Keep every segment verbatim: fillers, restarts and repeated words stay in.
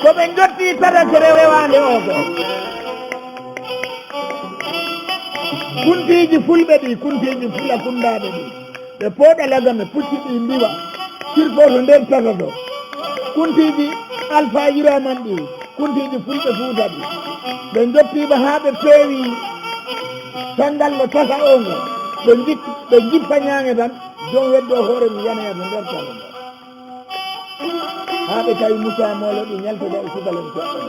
Ko ɓe njotti tata ko rewaande o ko. Kuntiiji fulɓe ɗi, kuntiiji fula kunndaaɓe ɗi. Ɓe pooɗa lagame pucci ɗi ndiwa, sirfo to nder tata to. Kuntiiji Alfa Yiraman ɗi, kuntiiji fulɓe Fuuta ɗi. Ɓe njottiima haa ɓe peewi tanngal no tata o ngo. Ɓe njip-, ɓe njippa ñaame tan, jom weddo hoore mum yanoya to nder tata to. Haa ɓe tawi Musa Moolo ɗi ñaltoda e subalem seɗɗa.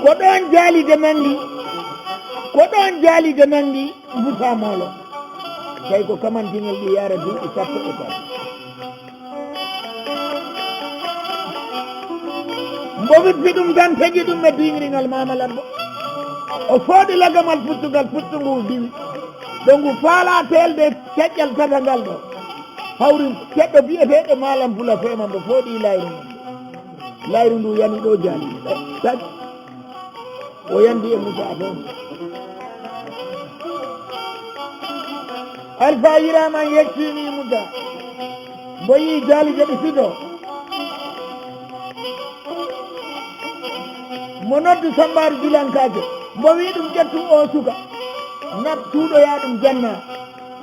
Ko ɗoon jaalide nanngi, ko ɗoon jaalide nanngi Musa Moolo. Tawi ko kamantinel ɗi yaara duuɓi sappo e tati. Mbo wippi ɗum tan, tegi ɗum e diŋringal Maama Labbo. O fooɗi lagamal puccugal, puccu ngu diwi. Ɗo ngu faalaa teelde caƴƴal tata ngal ɗo. Hawri ceɗɗo biyeteeɗo Maalam Pula Feema mbo fooɗi layru ndu. Layru ndu yani ɗo jaali. Tag. O yandi e Musa toon. Alfa Yiraman yeccini Musa. Mbo yii jaali jaɓi fito. Mo noddi Sambaaru Dilankaajo. Mbo wii ɗum ƴettu o suka. Nab tuuɗoyaa ɗum janna.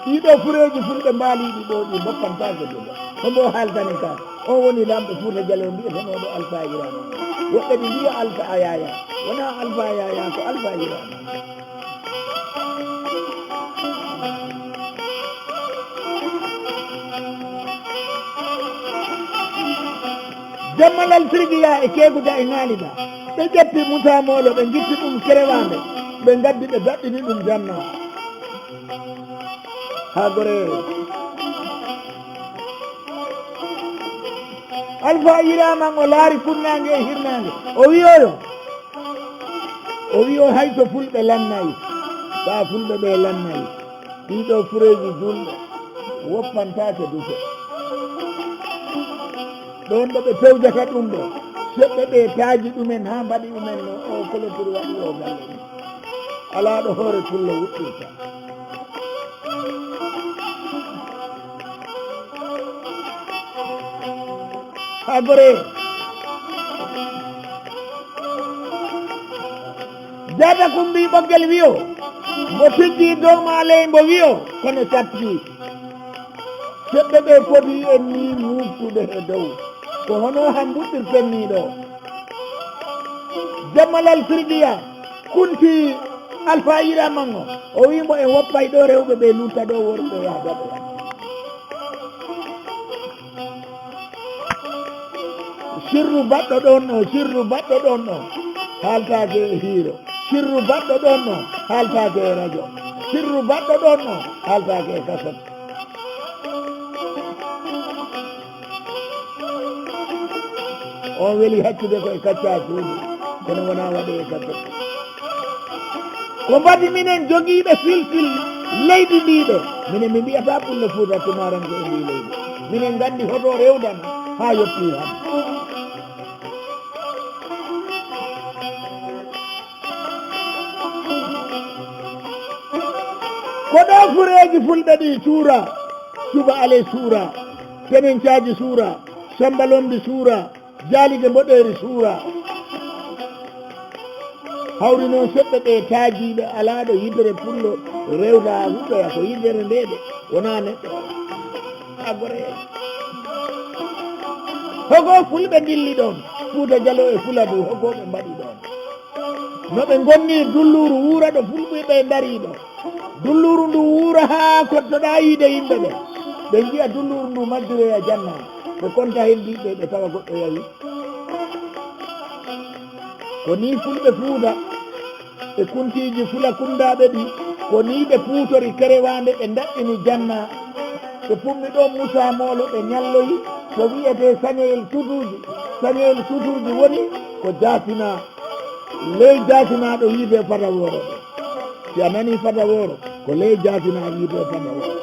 Ɗiɗo fureeji fulɓe mbaaliiɗi ɗo ɗi mboppantaake duɗe. Ko mbo haaltani ka. O woni laamɗo Fuuta Jaloo mbiyetenooɗo Alfa Yiraman. Woɓɓe ɗi mbiya Alfa Yaya. Wonaa Alfa Yaya, ko Alfa Yiraman. Jammalal Sirgiya e Keeguda e Ŋaaliba. Ɓe ƴetti Musa Moolo, ɓe njitti ɗum kerewaande. Ɓe ngaddi, ɓe daɗɗini ɗum janna. Haa gore. Alfa Yiraman o laari funnaange e hirnaange. O wiyoyo. O wiyo hay so fulɓe lannay, taa fulɓe ɓe lannay. Ɗiɗo fureeji julɓe woppantaake duse. Ɗoon ɗo ɓe pewjata ɗum ɗo, seɓɓe ɓe taaji ɗumen haa mbaɗi ɗumen no o kolotiri waɗi o galle ɗum. Alaa ɗo hoore pullo wuɗɗirta. Haa gore. Jaata Kumbi Ɓoggel wiyo, mbo tijji dow maa ley mbo wiyo, kono cappi. Seɓɓe ɓe poti en ni muuftude he dow. Ko hono ham mbuɗɗirten ni ɗo. Jammalal Sirgiya, kunti Alfa Yiraman o. O wii mbo en woppay ɗo rewɓe ɓe lutta ɗo worɓe yahda ɓe. Sirru baɗɗo ɗoon ɗo, sirru baɗɗo ɗoon ɗo, haaltaake e hiiro. Sirru baɗɗo ɗoon ɗo, haaltaake e rajo. Sirru baɗɗo ɗoon ɗo, haaltaake e kaset. On weli haccude ko e kaccaa suudu, kono wonaa waɗe e kaset. Ko mbaɗi minen jogiiɓe filfil leydi ndii ɗo. Minen mi mbiyataa Pullo Fuuta Tumaaranke e ndii leydi. Minen nganndi hoto rewdan haa yettii hannde. Ko ɗo fureeji fulɓe ɗi suura, Suba Ale suura, Tenencaaji suura, Samba Lombi suura, Jaalide Mboɗeeri suura. Hawri noon seɓɓe ɓe taajiiɓe alaa ɗo yidere pullo rewta huɗoya ko yidere nde de wonaa neɗɗo. A gore. Hogo fulɓe ndilli ɗoon, Fuuta Jaloo e Fuladu, hogo ɓe mbaɗi ɗoon. No ɓe ngonni dulluuru wuura ɗo fulɓe ɓe ndarii ɗo. Dulluuru ndu wuura haa kottoɗaa yiide yimɓe ɓe. Ɓe njiya dulluuru ndu majjiroya janna. Ɓe konta heen diiɓe ɓe tawa goɗɗo yahi. Ko nii fulɓe Fuuta e kuntiiji fula kunndaaɓe ɗi, ko nii ɓe puutori kerewaande ɓe ndaɗɗini janna. Ɓe pummi ɗoon Musaa Moolo ɓe ñalloyi ko wiyetee sañoyel sutuuji. Sañoyel sutuuji woni ko jaasinaa. Ley jaasinaaɗo wiyetee fata wooro ɗo. Si a nanii fata wooro, ko ley jaasinaa wiyetee fata wooro.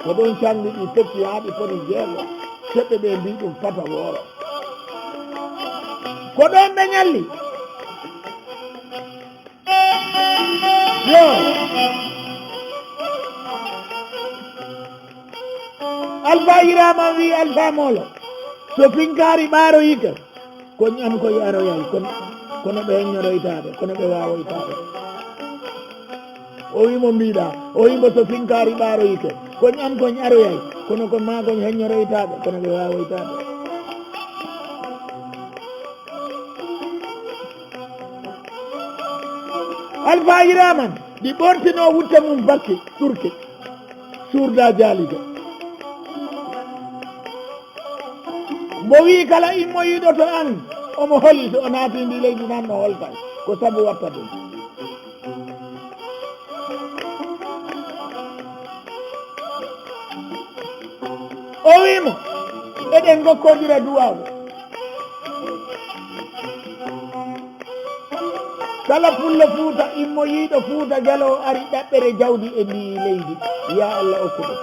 Ko ɗoon cangɗi ɗi pecci haa ɗi poti jeego, seɓɓe ɓe mbii ɗum fata wooro. Ko ɗoon ɓe ñalli. Yo. Alfa Yiraman wi Alfa Molo, so pinkaari ɓaaroyike, koñ am koñ aroyay, kono, kono ɓe heññoroytaaɓe, kono ɓe waawoytaaɓe. O wi mo mbiɗa, o wi mo so pinkaari ɓaaroyike, koñ am koñ aroyay, kono ko ma koñ heññoroytaaɓe, kono ɓe waawoytaaɓe. Alfa Yiraman, ɗi ɓortino wutte mum bakki, turki, surda jaalike. Mbo wi kala immoyiiɗo to an, omo holi so o naati ndi leydi nan no holtay, ko sabu watta ɗum. O wi mo, eɗen ngokkondira duwaawu. Kala pullo Fuuta immoyiiɗo Fuuta Jaloo ari ɗaɓɓere jawdi e ndii leydi, ya Allah okku ɗum.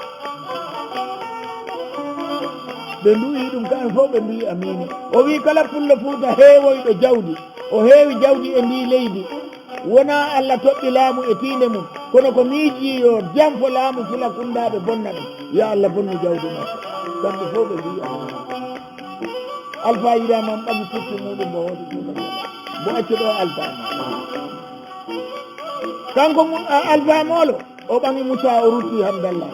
Ɓe mbi'i ɗum kamɓe fof, ɓe mbi'i amiin. O wi kala pullo Fuuta heewoyɗo jawdi, o heewi jawdi e ndii leydi, wonaa Allah toɓɓi laamu e tiinde mum, kono ko miijii yo janfo laamu Fulakundaaɓe bonna ɗum, ya Allah bonnu jawdi makko. Kamɓe fof ɓe mbi'i amiin. Alfa Yiraman ɓami puccu muɗum mbo hooti Fuuta Jaloo. Mbo acci ɗo Alfa Molo. Kanko mun, a, Alfa Molo, o ɓami Musa, o rutti Hamdallah.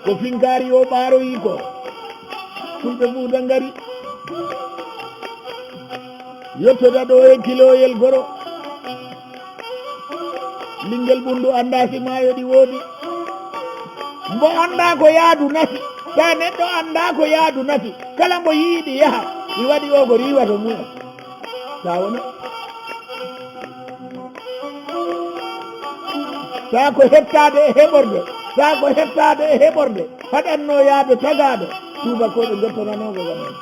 Ko finkaari o ɓaaroyi ko. Fulɓe Fuuta ngari. Yettoda ɗo e kiloyel goro. Ɓinngel ɓunndu anndaa si maayo ɗi woodi. Mbo anndaa ko yaadu nafi. Taa neɗɗo anndaa ko yaadu nafi. Kala mbo yiɗi yaha, ɗi waɗi o ko riiwa to mumen. Taa wona. Taa ko heɓtaade e heɓorde. Taa ko heɓtaade e heɓorde. Haɗatnoo yaade tagaaɗo. Tuubakooɓe ndottananoo ko gam en.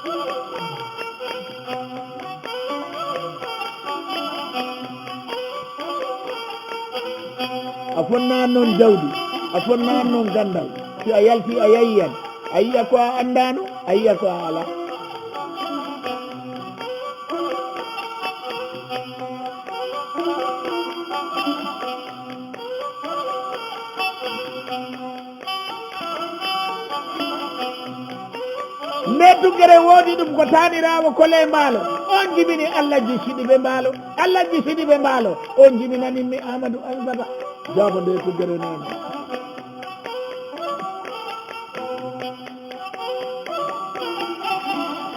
A fonnaa noon jawdi, a fonnaa noon ganndal. Si a yalti a yayiyan, a yiya ko a anndaano, a yiya ko a alaa. Nde tuggere woodi ɗum ko taaniraawo Kole Mbaalo, oon jibini Allajji Sidibe Mbaalo, Allajji Sidibe Mbaalo, oon jibinanimmi Aamadu Ansata. Jaabo nde tuggere noon.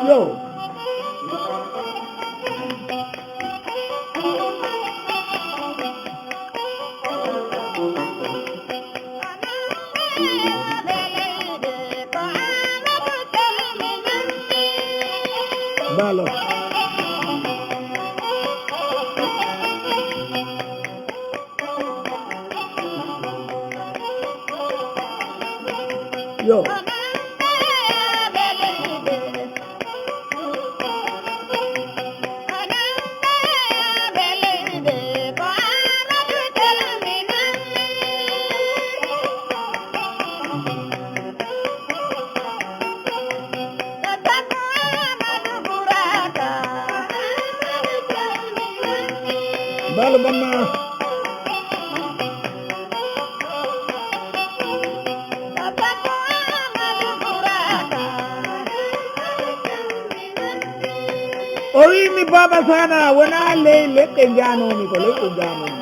Yo. Mbaalo. Yo. Mbaalo Banna. O wi mi, Baaba Sana, wonaa ley leɗɗe njaanoomi, ko leyɗe njaanoomi.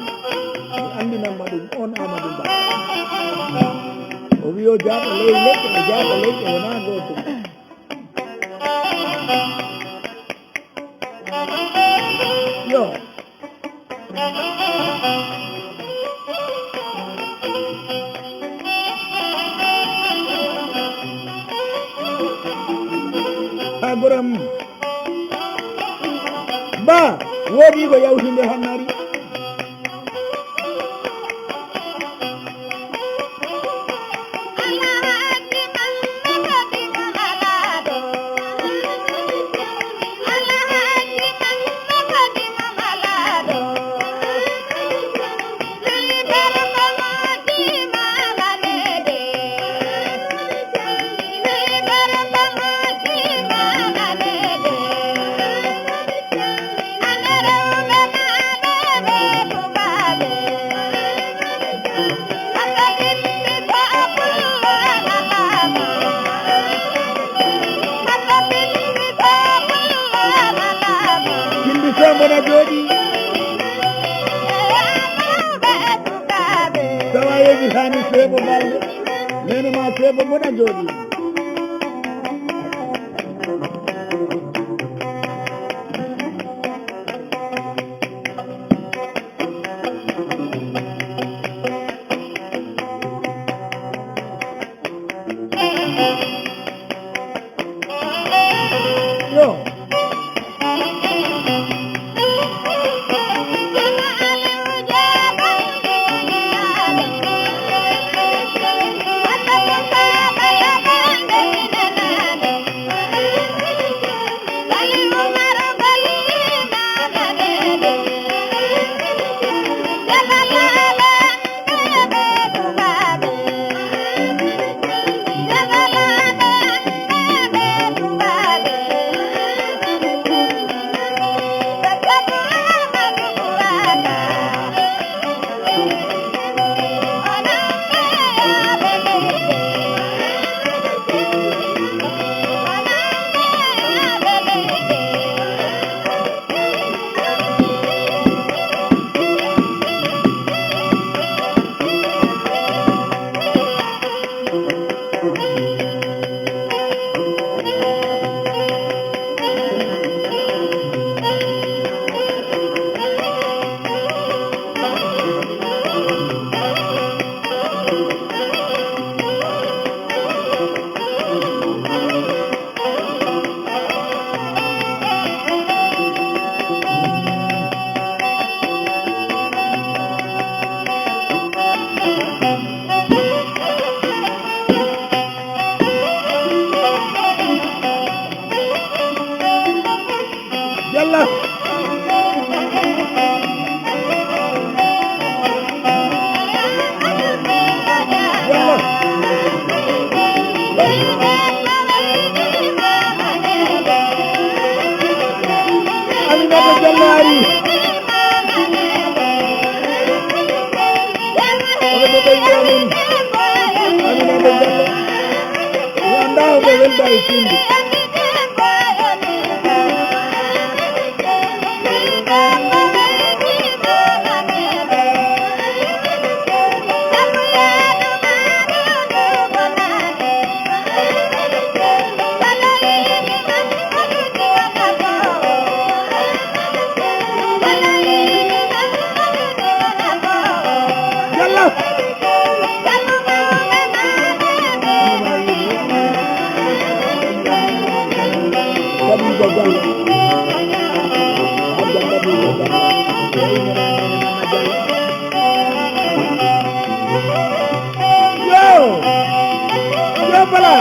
Mi anndinan ma ɗum, on Amadou Ba. O wi o jaaɓa ley leɗɗe, o jaaɓa leyɗe, wonaa gootum. Yo. Ha goram. Ba, woodi ko yawtinde hannari. Kaani Seebo Balde, neene ma Seebo mboɗa jooɗii. Yo. Yalla. Yalla. Aminata Jallo ari. Oɗo ɓe ɓeydi amin. Aminata Jallo. Mi anndaa oɗo welda e sindi. Yalla. Yo! Yo, Bala!